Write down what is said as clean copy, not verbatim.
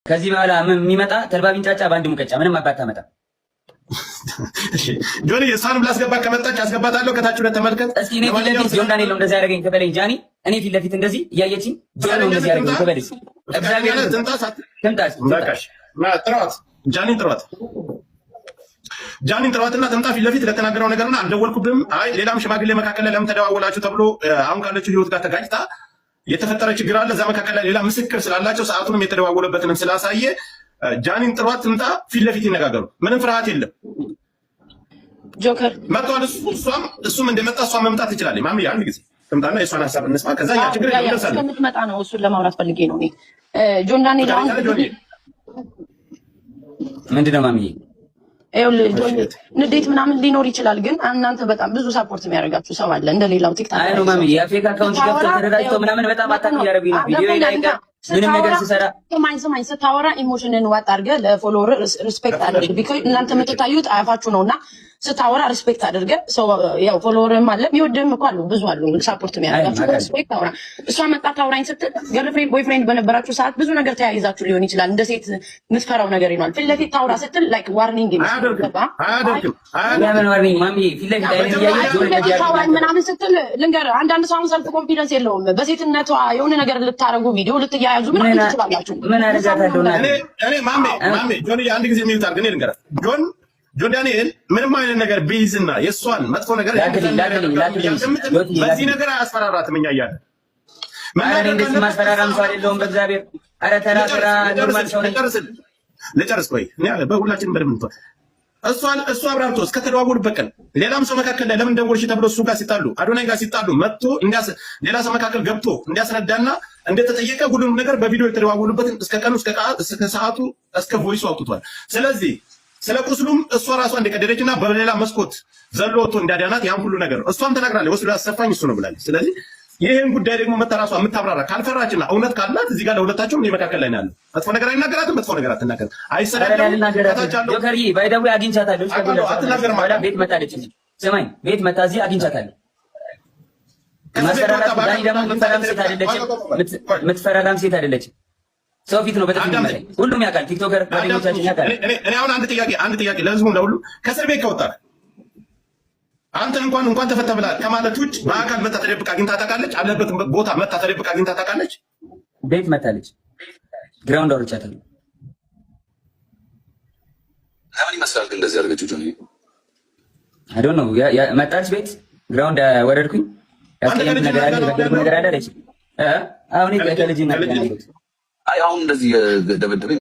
ከዚህ በኋላ የሚመጣ ተልባ ቢንጫጫ በአንድ ሙቀጫ ምንም አባት ታመጣ። ጆኒ፣ እሷንም ላስገባ፣ ከመጣች አስገባታለሁ። ከታች ሁለት ተመልከት። እስኪ እኔ ፊት ለፊት ጆን ዳንኤል ነው እንደዚህ ያደረገኝ ትበለኝ ጃኒ። እኔ ፊት ለፊት እንደዚህ እያየችኝ ጆን ነው እንደዚህ ያደረገኝ ትበለኝ። እግዚአብሔር ትምጣ። በቃሽ፣ ጥሯት፣ ጃኒን ጥሯት፣ ጃኒን ጥሯትና ትምጣ ፊት ለፊት ለተናገረው ነገርና አልደወልኩብህም፣ አይ ሌላም ሽማግሌ መካከል ላይ ለምን ተደዋወላችሁ ተብሎ አሁን ካለችው ህይወት ጋር ተጋጭታ የተፈጠረ ችግር አለ። እዛ መካከል ላይ ሌላ ምስክር ስላላቸው ሰዓቱንም የተደዋወለበትንም ስላሳየ ጃኒን ጥሯት ትምጣ፣ ፊት ለፊት ይነጋገሩ። ምንም ፍርሃት የለም። ጆከር መጥቷል። እሷም እሱም እንደመጣ እሷም መምጣት ትችላለች። ማሚ፣ አንድ ጊዜ ትምጣና የእሷን ሀሳብ እንስማ። ከዛ እኛ ችግር የለም እንደርሳለን። እስከምትመጣ ነው፣ እሱን ለማውራት ፈልጌ ነው እኔ። ጆን ዳንኤል አሁን ምንድን ነው ማሚዬ? ይኸውልህ ጆኒ፣ ንዴት ምናምን ሊኖር ይችላል፣ ግን እናንተ በጣም ብዙ support የሚያደርጋችሁ ሰው አለ። እንደሌላው ቲክታክ አይ ነው ማሚዬ፣ የ fake account ገብተው ተደራጅተው ምናምን በጣም attack እያደረጉኝ ነው። ቪዲዮ ላይ ምንም ነገር ስሰራ ስማኝ ስማኝ፣ ስታወራ emotion ን ዋጥ አድርገህ ለ follower respect አድርግ። Because እናንተ የምትታዩት አያፋችሁ ነው እና ስታወራ respect አድርገህ ሰው ያው follower ም አለ፣ የሚወድህም እኮ አሉ፣ ብዙ አሉ support የሚያደርጋችሁ፣ respect አውራ። እሷ መጣ ታውራኝ ስትል girlfriend boyfriend በነበራችሁ ሰዓት ብዙ ነገር ተያይዛችሁ ሊሆን ይችላል። እንደ ሴት የምትፈራው ነገር ይኖራል። ፊት ለፊት ታውራ ስትል like warning አያደርግም፣ አያደርግም። ለምን warning ማሚዬ? ፊት ለፊት አይኔን እያየች ጆን እንደዚህ ታውራኝ ምናምን ስትል ልንገርህ፣ አንዳንድ ሰው አሁን self confidence የለውም። በሴትነቷ የሆነ ነገር ልታረጉ ቪዲዮ ልትያያዙ ምናምን ትችላላችሁ። ምን አደርጋታለሁ? እኔ ማሜ ማሜ ጆን፣ አንድ ጊዜ mute አድርግ። እኔ ልንገርህ፣ ጆን ዳንኤል ምንም አይነት ነገር ቢይዝና የእሷን መጥፎ ነገር በዚህ ነገር አያስፈራራትም። እኛ እያለ ኧረ እንደዚህ ማስፈራራም ሰው አይደለሁም። በእግዚአብሔር፣ ኧረ ተራ ተራ normal ሰው ነኝ። ልጨርስ፣ ቆይ፣ በሁላችንም በደምብ እሷን እሱ አብራርቶ እስከተደዋወሉበት ቀን ሌላም ሰው መካከል ላይ ለምን ደወልሽ ተብሎ እሱ ጋር ሲጣሉ፣ አዶናይ ጋር ሲጣሉ መጥቶ ሌላ ሰው መካከል ገብቶ እንዲያስረዳና እንደተጠየቀ ሁሉንም ነገር በቪዲዮ የተደዋወሉበትን እስከ ቀኑ፣ እስከ ሰዓቱ፣ እስከ voice ኡ አውጥቷል። ስለዚህ ስለ ቁስሉም እሷ ራሷ እንደቀደደች እና በሌላ መስኮት ዘሎ ወጥቶ እንዳዳናት ያን ሁሉ ነገር እሷም ተናግራለች። ወስዶ ያሰፋኝ እሱ ነው ብላለች። ስለዚህ ይህን ጉዳይ ደግሞ መታ ራሷ የምታብራራ ካልፈራችና እውነት ካላት እዚህ ጋር ለሁለታቸውም እኔ መካከል ላይ ነው ያለው። መጥፎ ነገር አይናገራትም፣ መጥፎ ነገር አትናገርም። አይሰዳደም። ጆከርዬ፣ by the way አግኝቻታለሁ። አትናገርም። ቤት መታለች። ስማኝ፣ ቤት መታ እዚህ አግኝቻታለሁ። ማስፈራራት ዳኒ ደግሞ የምትፈራም ሴት አይደለችም። የምትፈራራም ሴት አይደለችም። ሰው ፊት ነው በጥፊ የሚመታኝ። ሁሉም ያውቃል። TikToker ጓደኞቻችን ያውቃል። እኔ አሁን አንድ ጥያቄ ለህዝቡ ለሁሉ፣ ከእስር ቤት ከወጣ አንተ እንኳን ተፈታ ብላ ከማለት ውጭ በአካል መታ ተደብቃ አግኝታ ታውቃለች? አለበት ቦታ መታ ተደብቃ አግኝታ ታውቃለች? ቤት መታለች። Ground አውርቻታለሁ። ለምን ይመስላል ግን እንደዚህ ያደርገችው ጆኒ? I don't know። መጣች ቤት፣ ground ወረድኩኝ። ያስቀየምኩት ነገር አለ፣ የበደልኩት ነገር አለ አለች። አሁን ከልጅ አይ አሁን እንደዚህ ደበደበኝ።